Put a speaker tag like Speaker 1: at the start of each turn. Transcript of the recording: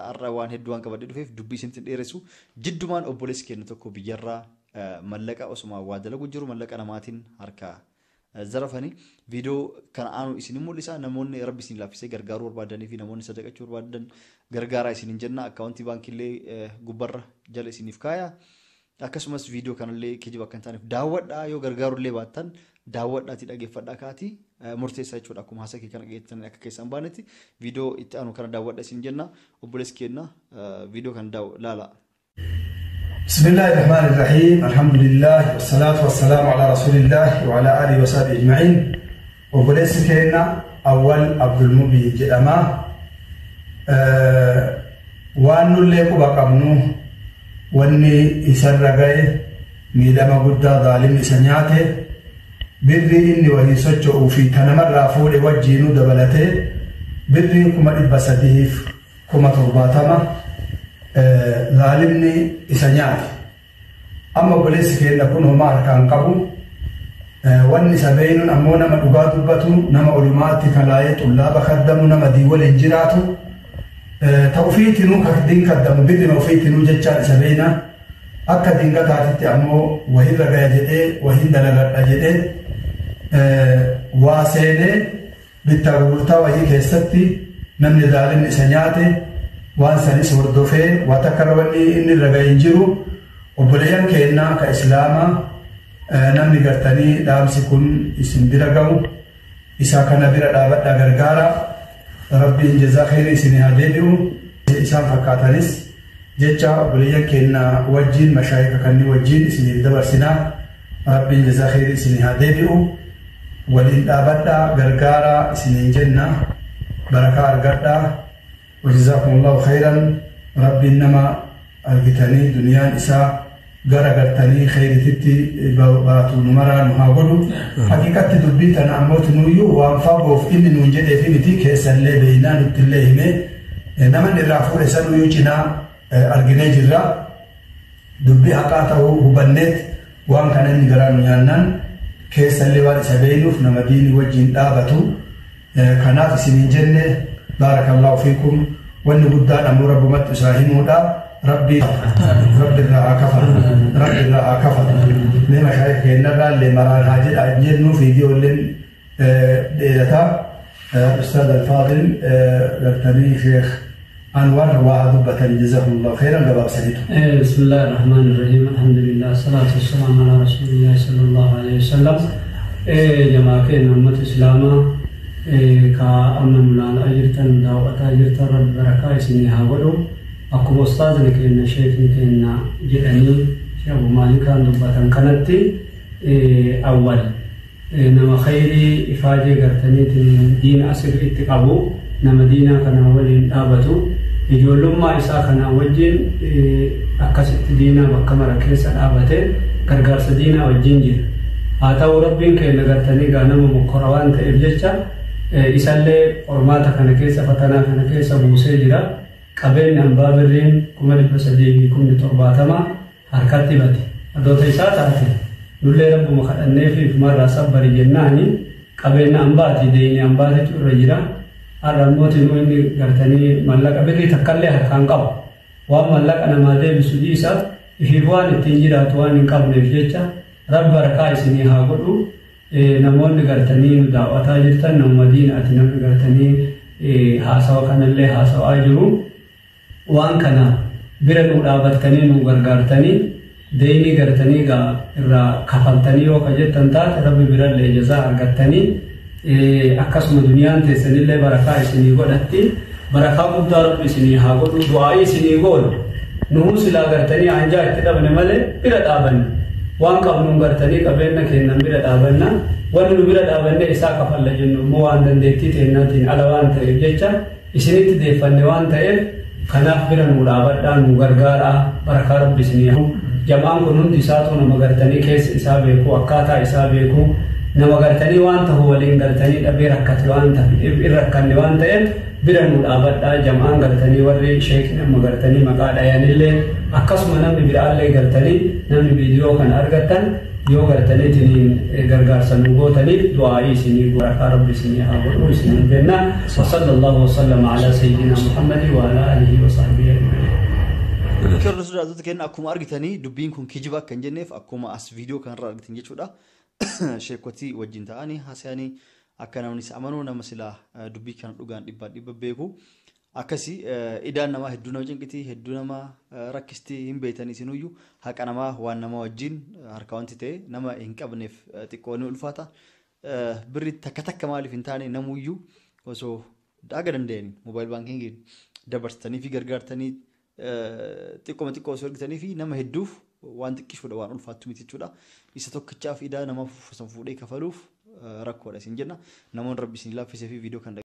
Speaker 1: Har'a waan hedduu waan qabadhee dhufeef dubbii isinitti dheeressu. Jiddumaan obboleessi keenya tokko biyyarraa mallaqa osuma waa dalagu jiru mallaqa namaatiin harkaa zarafanii viidiyoo kana aanu isin mul'isa. Namoonni rabbi isin laaffisee gargaaruu barbaadanii fi namoonni sadaqachuu barbaadan gargaaraa isiniin jenna. Akkaawuntii baankiillee gubbarra jala isiniif kaaya. Akkasumas viidiyoo kanallee kijiba akka hin taaneef daawwadhaa, yoo gargaarullee baattan daawwadhaatii dhaggeeffadhaa kaatii murteessaa jechuudha. Akkuma haasa kee kana dhageettan akka keessan baanetti viidiyoo itti aanu kana daawwadha isin jenna. Obboleessi keenya viidiyoo kana laala.
Speaker 2: بسم الله الرحمن الرحيم، الحمد لله والصلاة والسلام على رسول الله وعلى آله وصحبه أجمعين. Obboleessi keenya Awwal Abdulmubii jedhama. Waan nullee quba qabnu, wanni isarra ga'e miidhama guddaa zaalimni isa nyaate. Birrii inni waliin socho'uu fi tanamarraa fuudhe wajjiinuu dabalatee birrii 370,000 zaalimni isa nyaate. Amma obboleessi keenya kun homaa harkaan qabu. Wanni isa beeynuun ammoo nama dhugaa dubbatu, nama olumaatti kalaayee xullaaba kaddamu, nama dii waliin jiraatu. Ta ofiitinuu diin kaddamu, birrima ofiitinuu jechaan isa beeyna. Akka dingataatitti ammoo wahirra gaya jedhee, wahin dalagadha jedhee waa seenee bittaa gurgurtaa wahii keessatti namni zaalimni isa nyaate. Waan sanis hordofee waa takka irra wanni inni irra ga'e hin jiru. Obboleeyyan keennaa ka islaamaa, namni gartanii dhaamsi kun isin bira ga'u, isa kana bira dhaabadhaa, gargaara. Rabbiin jazaa khayrii isin haa deebi'u. Isaan fakkaatanis jecha obboleeyyan keennaa wajjin, mashaayika kanneen wajjin isiniif dabarsinaa. Rabbiin jazaa khayrii isin haa deebi'u. Waliin dhaabadhaa, gargaara isiniin jenna. Barakaa argadhaa. وجزاكم الله خيرا. ربي إنما argitanii duniyaan isaa gara gartanii khayrititti baatu numaraa nu haa godhu. Haqiiqatti dubbii tana ammoo nuyyuu waan fagoof inni nuun jedheefi miti, keessallee beeynaa, nuttillee himee, namanni irraa fuudhe sanuyyuu cinaa arginee jirra. Dubbii haqaa ta'uu hubanneet waan kana inni garaa nu nyaannaan keessallee waan isa beeynuuf, nama diinii wajjin dhaabatu kanaaf isiniin jenne. Baarakallahu fiikum. Wanni guddaan ammoo rabbumatti isaa himuudha. Rabbi rabbi irraa haa kafalu, rabbi irraa haa kafalu. Mee mashaayika keenyarraa illee maraan haa jedha jennu, viidiyoolleen dheerataa. Ustaad Alfaadil gartanii Sheekh Anwar waa dubbatanii, jazakumullahu khairan, gabaabsaniitu.
Speaker 3: بسم الله الرحمن الرحيم، الحمد لله، الصلاة والسلام على رسول الله صلى الله عليه وسلم. جماعة كين أمة إسلاما ka amma nulaala jirtan, daawwataa jirtan, rabbi barakaa isinii haa godhu. Akkuma ustaazni keenya, sheekni keenya jedhanii, Sheekh Abu Maalikaan dubbatan kanatti, awwal nama khayrii ifaajee gartaniitiin diina asirriitti qabu, nama diinaa kana waliin dhaabatu, ijoollummaa isaa kanaa wajjin akkasitti diinaa bakka mara keessa dhaabate gargaarsa diinaa wajjin jira. Haa ta'u, rabbiin keenya gartanii gaa nama mokkora waan ta'eef jecha isallee qormaata kana keessa, fatanaa kana keessa buusee jira. Qabeenyi hambaa birriin 370,000 harkatti bate. Adoota isaa taate nullee rabbuma kadhannee fi ifumarraa sabbari jennaani, qabeenya hambaati, deeyni hambaatitu irra jira. Har'a immoo inni gartanii mallaqa birrii takkallee harkaan qabu. Waan mallaqa namaa deebisu dhiisa, ifiif waan ittiin jiraatu waan hin qabneef jecha rabbi barakaa isinii haa godhu. Namoonni gartanii nu daawwataa jirtan, nama diinaati, namni gartanii haasawa kanallee haasawaa jiru. Waan kana bira nu dhaabattanii nu gargaartanii deynii gartanii gaa irraa kafaltanii yoo ka jettan taate, rabbi birallee jazaa argattanii, akkasuma duniyaan teessanillee barakaa isinii godhatti. Barakaa guddaa rabbi isinii haa godhu. Du'aa'ii isinii goonu. Nuhuu silaa gartanii anjaa itti dhabne malee bira dhaabanne, waan qabnuun gartanii qabeenya kennan bira dhaabanna. Wanni nu bira dhaabanne isaa kafalla jennu immoo waan dandeettii teennaatiin ala waan ta'eef jecha isinitti deeffanne waan ta'eef, kanaaf bira nu dhaabadhaa, nu gargaaraa. Barakaa rabbi isinii. Jamaan kun hundi isaatu nama gartanii keessa isaa beeku, akkaataa isaa beeku, nama gartanii waan ta'u waliin gartanii dhabee rakkate waan ta'eef, rakkanne waan ta'eef bira nu dhaabadhaa. Jamaan gartanii warri sheekni amma gartanii maqaa dhayanillee, akkasuma namni biraallee gartanii namni viidiyoo kana argattan, yoo gartaniitiin gargaarsa nu gootaniif du'aa'ii isinii, barakaa rabbi isinii haa godhu isiniin jenna. وصلى الله وسلم على سيدنا محمد وعلى آله وصحبه.
Speaker 1: Hordoftoota keenya, akkuma argitanii dubbiin kun kijiba akka hin jenneef akkuma as viidiyoo kanarraa argitan jechuudha. Sheekotii wajjin ta'anii haasa'anii akka namni isa amanuu nama silaa dubbii kana dhugaan dhibbaan dhibba beeku. Akkasii idaan namaa hedduu nama cinqitii, hedduu nama rakkistii hin beektanii isinuyyuu haqa namaa waan nama wajjin harka wanti ta'e nama hin qabneef xiqqoo ni ulfaata. Birri takka takka maaliif hin taane namuyyuu osoo daaga danda'anii mobile bankingiin dabarsitanii fi gargaartanii xiqqooma xiqqoo osoo argitanii fi nama hedduuf waan xiqqishuudha, waan ulfaattu miti jechuudha. Isa tokkichaaf idaa nama fuudhee kafaluuf rakkoodha isin jenna. Namoonni rabbi isin laaffisee fi viidiyoo kan